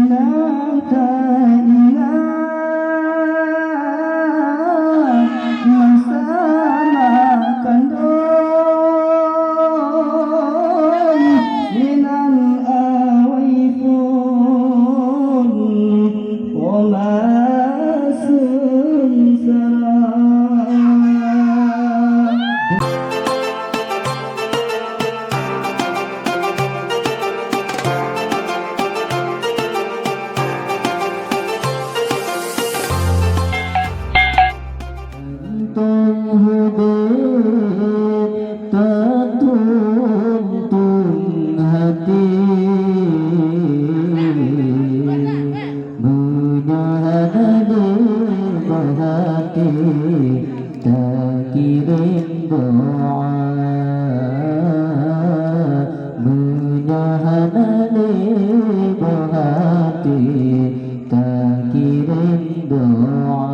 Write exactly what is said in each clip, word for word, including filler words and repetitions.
Nyang taingat masa makandong sinan awai phon poma seungsara. Teuntong udeb teuntong-tong hati. Meunyoe hana lé beuhati, takirém doa. Meunyoe hana lé beuhati, takirém doa.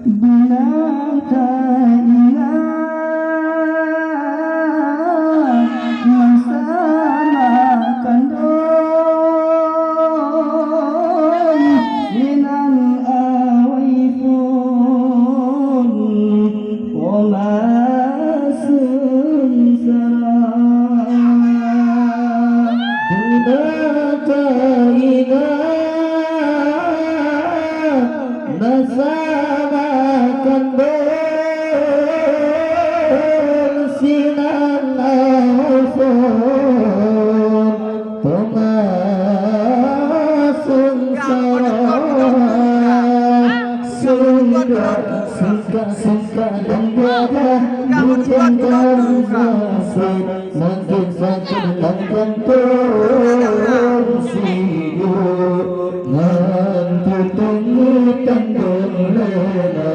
Beunang taingat masa makandong sinan awai phon poma seungsara. Beunang taingat masa makandong sinan awai phon poma seungsara. Seungkak, seungkak, seungkak dan gaga, bujang dan sakét, sakét, sakét lam jantung sidroe. Ngon tutong tanggong lé na.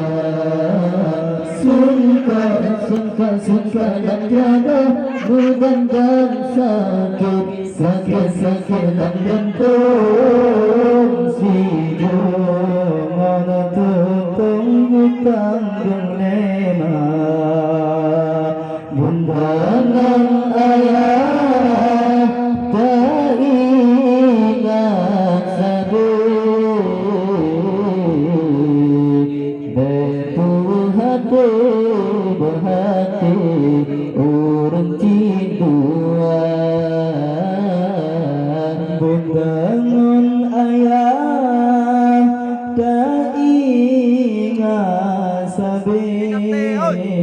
Seungkak, seungkak, seungkak dan gaga, bujang dan sakét, sakét, sakét lam jantung sidroe. Ngon tutong tanggong lé na. Bunda ngon ayah taingat sabe. Bèk peuhati, beuhati ureueng cit dua. Bunda ngon ayah taingat sabe. Beuhati,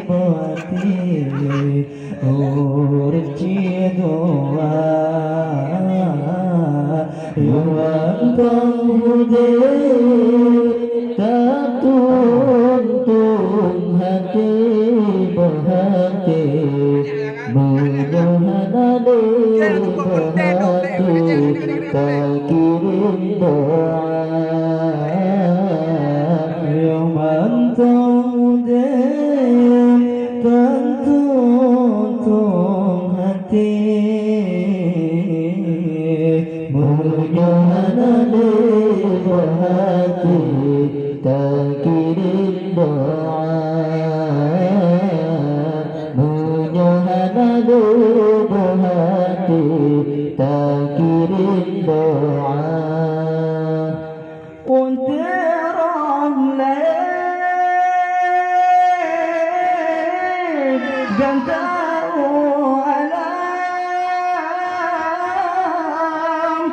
beuhati ureueng cit dua. Yoh mantong udeb tateuntong hati beuhati. Meunyoe hana lé beuhati, takirém doa. Yoh mantong udeb tateuntong hati. Meunyoe hana lé beuhati, takirém doa. Meunyoe hana lé beuhati, takirém doa. Untée roh lé gata u alam,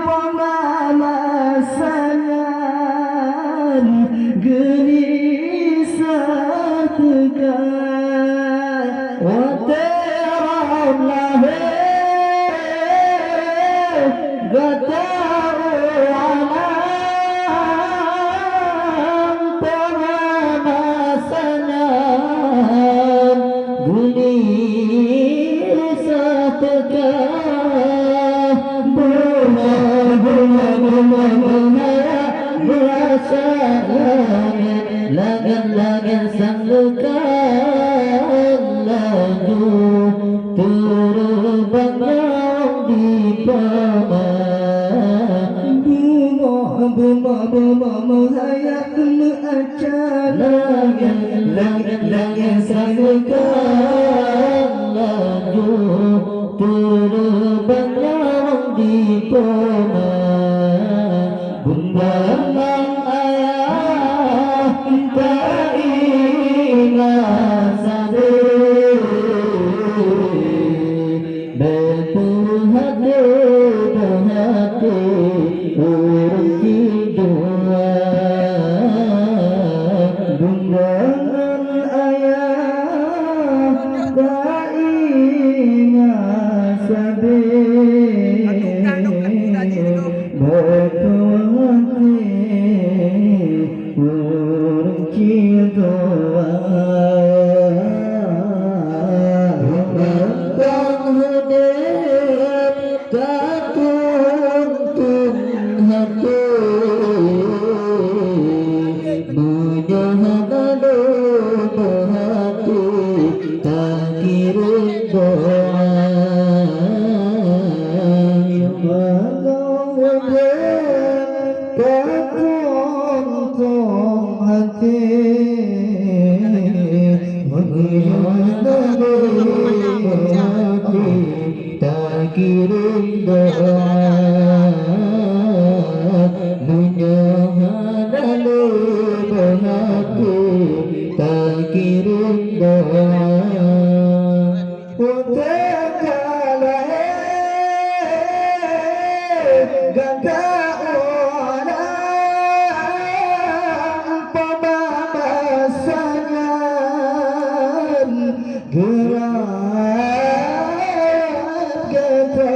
poma masa nyan geulisah teuka. Watée roh lahé gata u alam, poma masa nyan geulisah teuka. Beungoh, beungoh, beungoh, beungoh raya, meurasa langét, langét, langét sang leuka laju. Teureumbang nyang dipeuman. Bumoh, bumoh, bumoh meuhayat meuaca. Langét, langét, langét sang leuka laju. Takirém doa, meunyoe hana lé beuhati, takirém doa. Unteng ka lahé gata u alam, peubah masa nyan geurat gata.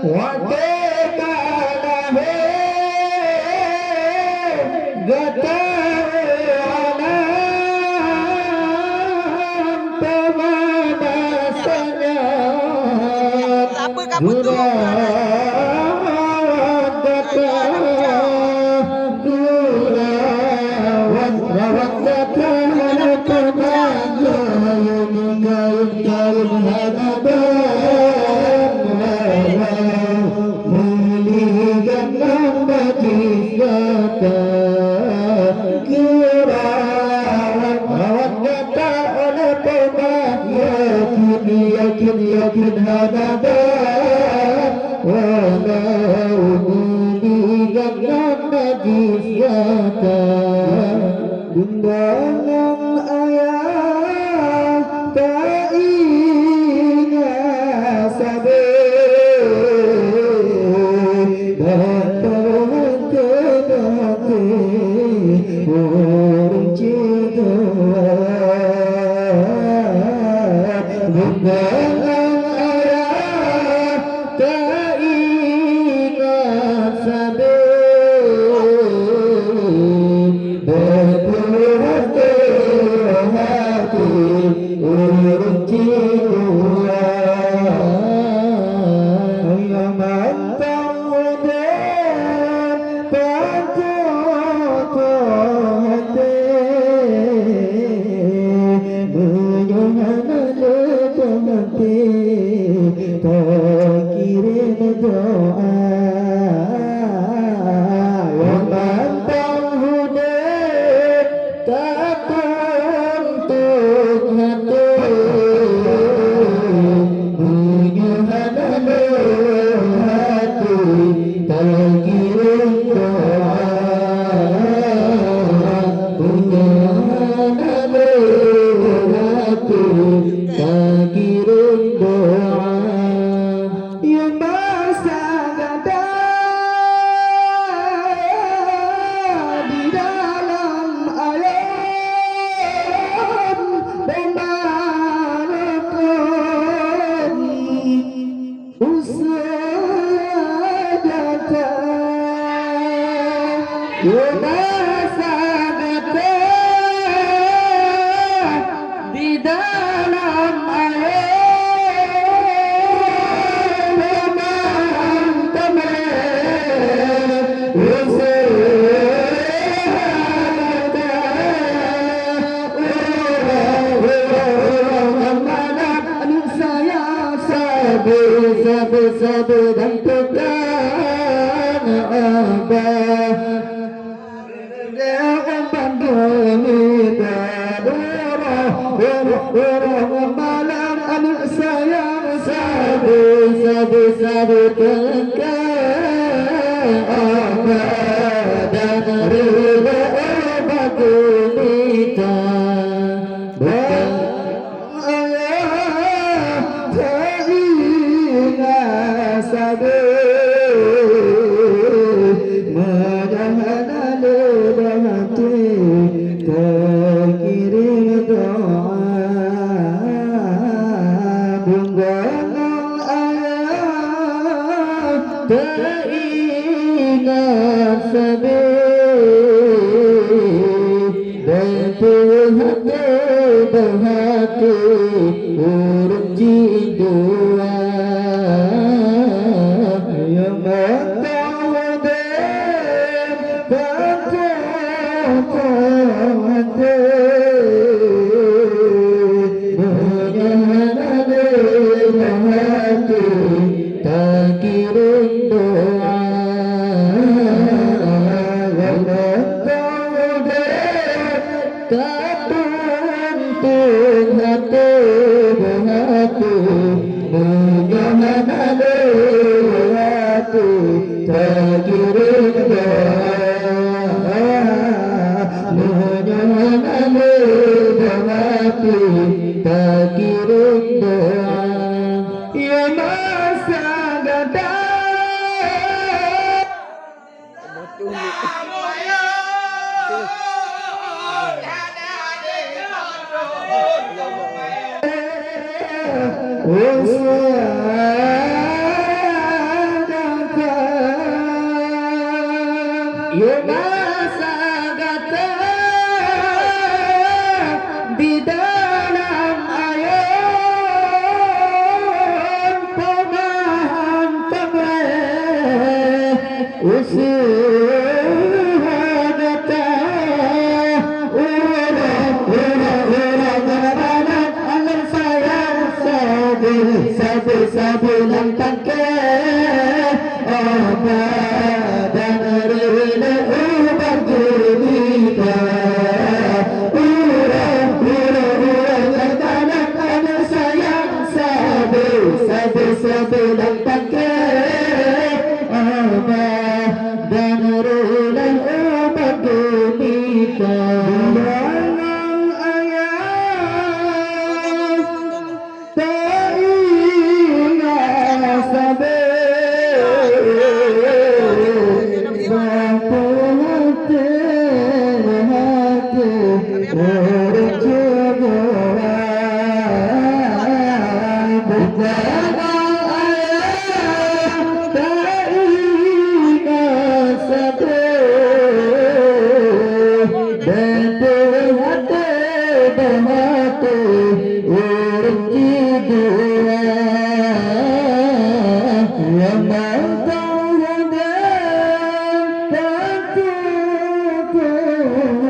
Watée ka lahé gata u alam, peubah masa nyan geurawat gata, geurawat, rawat gata, hana peubah, kayém, kayém hana ban. Meuli gata bak jih gata, geurawat, rawat gata oleh peubah, yakén, yakén, yakén hana ban. Walau meuli gata bak jih gata. Bunda ngon ayah taingat sabe, beutôi hati-hati ureueng cit dua. Bunda ngon ayah taingat sabe, beutôi hati-hati ureueng cit dua. Nyang mantong udeb patuh-tuh até, meunyoe hana lé teumaté, takirém doa. Nyang mantong udeb tatuntut até, meunyoe hana lé hati, takirém doa. Meunyoe hana lé hati, takirém doa. Nyang masa gata di dalam alam, teuma rukon usaha gata. Nyang masa gata di dalam alam, teuma rukon usaha gata. Aneuk sayang sabe, sabe, sabe dan tukang abah. Bandum nibak uroe, uroe, uroe malam aneuk sayang sabe, sabe, sabe teuka abah dan ridha bak gurita. Bang ayah taingat sabe, meunyoe hana lé bak até, takirém doa. Bunggoe ngon ayah taingat sabe, beutôi hati, beutôi hati ureueng cit dua. Nyang mantong udeb patuh-tuh até, meunyoe hana lé bak até, takirém doa. Nyang mantong udeb ka tu Tuhan teuh beuhati, meunyoe hana lé hati, takirém doa. Meunyoe hana lé beuhati, takirém doa. Ya masa gata. Di dalam ayeuem peumahan peureulée useuha gata. Uroe, uroe, uroe, uroe, aneuk sayang sabe, sabe, sabe lam tangke. Obat dan rilek ubat gurita. Uroe, uroe, uroe, teuntang aneuk sayang sabe, sabe, sabe lam tangke. Obat dan rilek ubat gurita. Dalam ayat Taingat sabe, bak hati, hati, ureueng ceudoa. Bukan ayah taingat sabe. Beutôi até beumaté ureueng jidua. Lamang teuh udép tatukang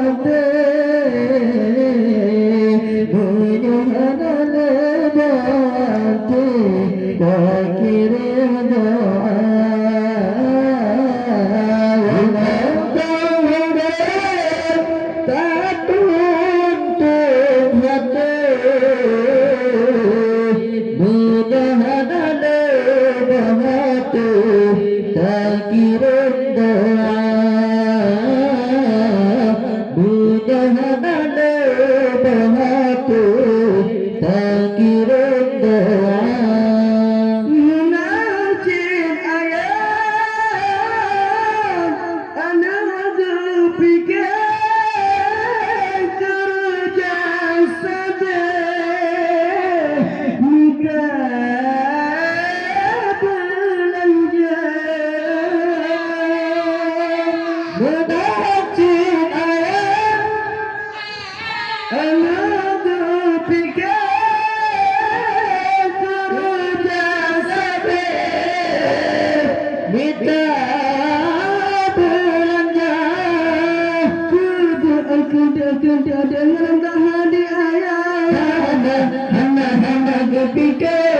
até, meunyoe hana lé até takirém doa. Lamang teuh udép tatukang até, meunyoe hana lé beumaté takirém doa. Meunyoe hana lé beumaté takirém doa. Meunan cit ayah Aneuk geupike keureuja sabe mita beulanja. Meunan cit ayah Aneuk geupike keureuja sabe mita beulanja. Keudeh, keudeh, keudeh deungon geuhadi ayah. Hana, hana, hana geupike.